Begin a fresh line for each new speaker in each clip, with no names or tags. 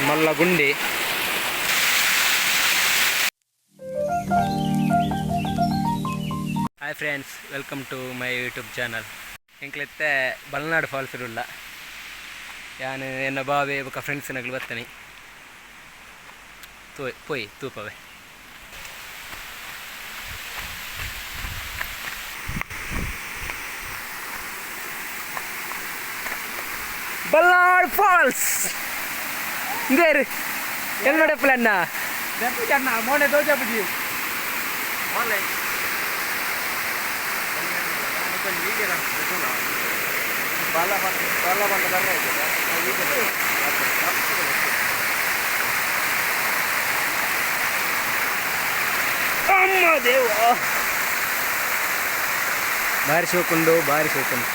ಮಲ್ಲ ಗುಂಡಿ. Hi friends, welcome to my YouTube channel. ಎಂಕ್ಲೆತ್ತೆ ಬಲ್ನಾಡು ಫಾಲ್ಸ್ ಉಲ್ಲ. ಯಾನ್ ಎನ್ನ ಬಾವೆ ಬೊಕ ಫ್ರೆಂಡ್ಸ್ ನಗಲು ಬತ್ತನೆ ತೋಯ್ ಪೋಯ್ ತೂಪವೆ. ಬಲ್ನಾಡು ಫಾಲ್ಸ್ ಇಂದೇರು ಎಲ್ಮಡೆ ಪ್ಲಾನ್ನ.
ಮೋನೆ ದೋಜ ಬುಜಿ.
ಅಮ್ಮ ದೇವ, ಬಾರಿ ಶೋಕುಂಡು, ಬಾರಿ ಶೋಕುಂಡು.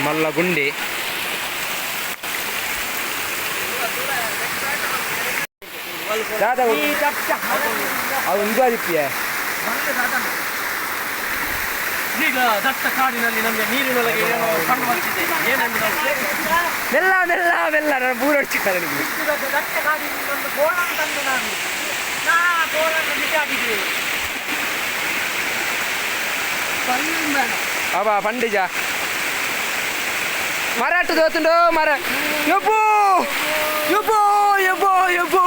ಮಲ್ಲ ಗುಂಡಿ. ದಾದ ಅವು ಇಂದು.
ಈಗ ದಟ್ಟ ಕಾಡಿನಲ್ಲಿ ನಮಗೆ ನೀರಿನೊಳಗೆ ಏನೋ ಕಂಡು ಬರ್ತಿದೆ. ಏನೆಂದು ನಾವು
ಮೆಲ್ಲ ಮೆಲ್ಲ ಮೆಲ್ಲ, ನಾನು ಬೂರೊಡ್ಚಿ ನನಗೆ.
ದಟ್ಟ ಕಾಡಿನಲ್ಲಿ ಒಂದು ಕೋಲನ್ನು ತಂದು ನಾನು ನಾ ಕೋಲನ್ನು ಬಿಸಾಕಿದ್ದೇವೆ.
ಅವ ಪಂಡಿಜ ಮರಾಟ ದೋತುಂಡು ಮರ. ಯಪ್ಪು ಯಪ್ಪು ಯಪ್ಪು ಯಪ್ಪು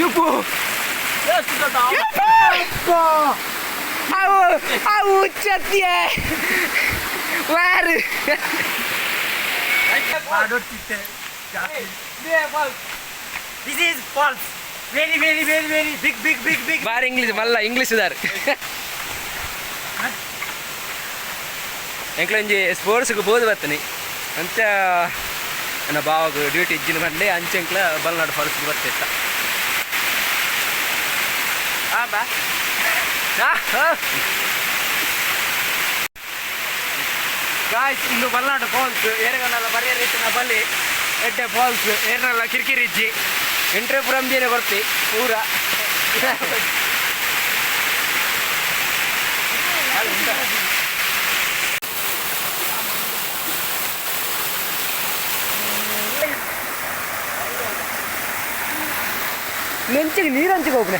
ಯಪ್ಪು.
ಎಷ್ಟು ದೊಡ್ಡ!
ಅವು ಅವು ಉಚ್ಚತ್ತಿಯ ವಾರು.
This is falls, very very very very big big big big.
ಬಾರಿ ಇಂಗ್ಲೀಷ್, ಮಲ್ಲ ಇಂಗ್ಲೀಷ್ ದಾರ್. ಎಂಕ್ಲೊಂಜಿ ಸ್ಪೋರ್ಟ್ಸ್ಗೆ ಬೋದು ಬರ್ತನಿ ಅಂಚ ನನ್ನ ಬಾವಾಗ ಡ್ಯೂಟಿ ಇಜ್ಜಿನ ಬಂಡೆ ಅಂಚೆಂಕ್ಲ ಬಲ್ನಾಡು ಫಾಲ್ಸ್ಗೆ ಬರ್ತಿತ್ತ.
ಬಾ.
ಗಾಯ್ಸ್, ಇಂದು ಬಲ್ನಾಡು ಫಾಲ್ಸ್ ಏರಗನ್ನೆಲ್ಲ ಬರಿಯ ರೀತಿನ ಬಲ್ಲಿ ಎಡ್ಡೆ ಫಾಲ್ಸ್. ಏರ್ನೆಲ್ಲ ಕಿರಿಕಿರಿಜ್ಜಿ ಎಂಟ್ರೆ ಪುರಂಜಿನೇ ಬರ್ತಿ ಪೂರ. ಮೆಂಚಿಗೆ ನೀರಂಚಿಗೆ ಹೋಗ್ನೆ.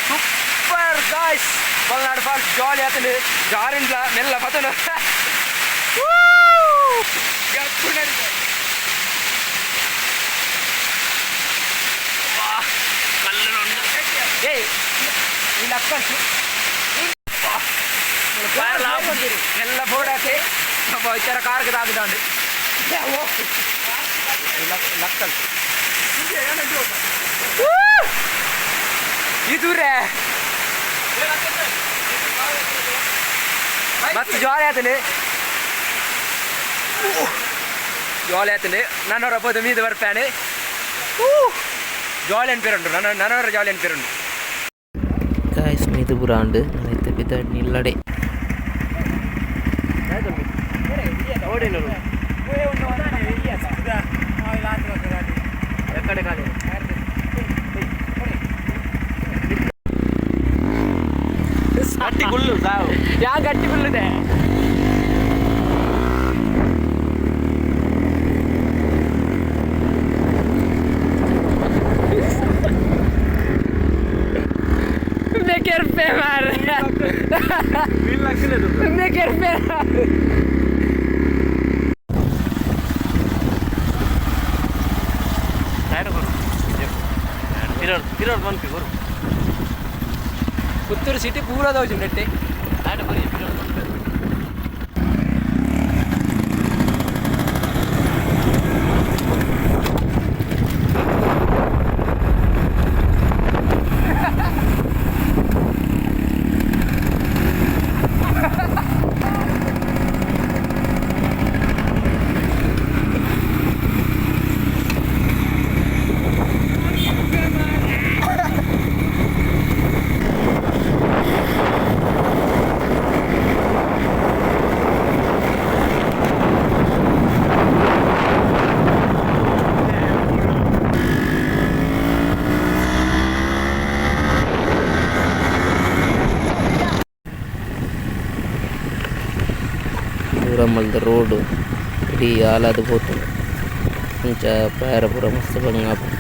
ಸೂಪರ್ ಗಾಯ್ಸ್, ಬಲ್ನಾಡು ಫಾಲ್ಸ್ ಜಾಲಿ ಆತಂಡು. ಜಾರಿಂಡ್ಲ ಮೆಲ್ಲ ಪತನು. ಏಯ್, ಇಲ್ಲಿ ಅಕ್ಕಂಚು ಎಲ್ಲ ಬೋರ್ಡ್ ಹಾಕಿ ವಿಚಾರ ಕಾರ್ಗೆ ತಾಗುದಾಂಡು ಲಕ್ಕಲ್ ಇದೂರೇ. ಮತ್ತೆ ಜಾಲಿ ಆತಂಡು, ಜಾಲಿ ಆತಂಡು. ನನ್ನವರ ಪೋದು ಮೀದು ಬರ್ಪಾನೆ. ಜಾಲಿ ಅನ್ಪಿರುಂಡು ನನ್ನ ನನವರ ಜಾಲಿ ಅನ್ಪಿರುಂಡು.
ಗಾಯ್ಸ್, ಮೀದು ಪುರಾಂಡು ನೈತೆ ಪಿದಾಡ್ ನಿಲ್ಲಡೆ.
ಓಡಿನರು ಎಕ್ಕಡೆ ಖಾಲಿ. ಗಟ್ಟಿ ಗುಲ್ಲು ಸಾವು.
ಯಾ ಗಟ್ಟಿ ಗುಲ್ಲುದೆ. ಕೆರ್ಪೆ ಮಾರ್ರೆ. ಕೆರ್ಪೆ.
ಇರೋರು ಇರೋರು ಮನ್ಪಿ ಗುರು.
ಪುತ್ತೂರು ಸಿಟಿ ಪೂರ ದೋಜು ನೆಟ್ಟೆ.
ಬರಿ ಇರೋರು ಮನ್ಪಿ.
ದೂರ ಮಲ್ದ ರೋಡ್ ಇಡೀ ಆಲಾದ್ ಪೋತುಂಡು. ಅಂಚ ಪೋಯೆರೆ ಪೂರ ಮಸ್ತ್ ಬಂಗ ಆಪುಂಡು.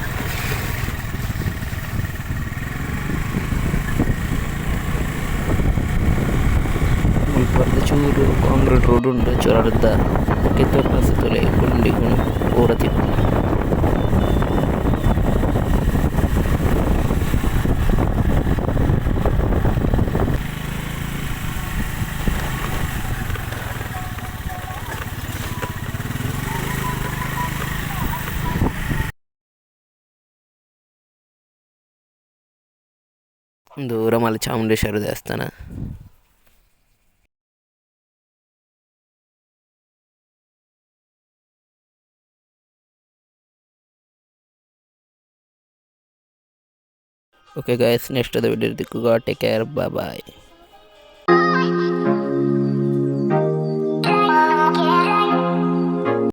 ಮುಲ್ಪ ಚೂರು ಕಾಂಕ್ರೀಟ್ ರೋಡ್ ಉಂಡು, ಚೂರು ಅರ್ಧ ಬೊಕ ಮಸ್ತ್ ತೂಲೆ ಗುಂಡಿ ಗುಣ ಪೂರ ತಿಕ್ಕುಂಡು. ಉಂದು ಉರಮಾಲ ಚಾಮುಂಡೇಶ್ವರಿ ದೇವಸ್ಥಾನ. ಓಕೆ ಗೈಸ್, ನೆಕ್ಸ್ಟ್ ವಿಡಿಯೋ ತಿಕ್ಕುಗ. Take care, bye.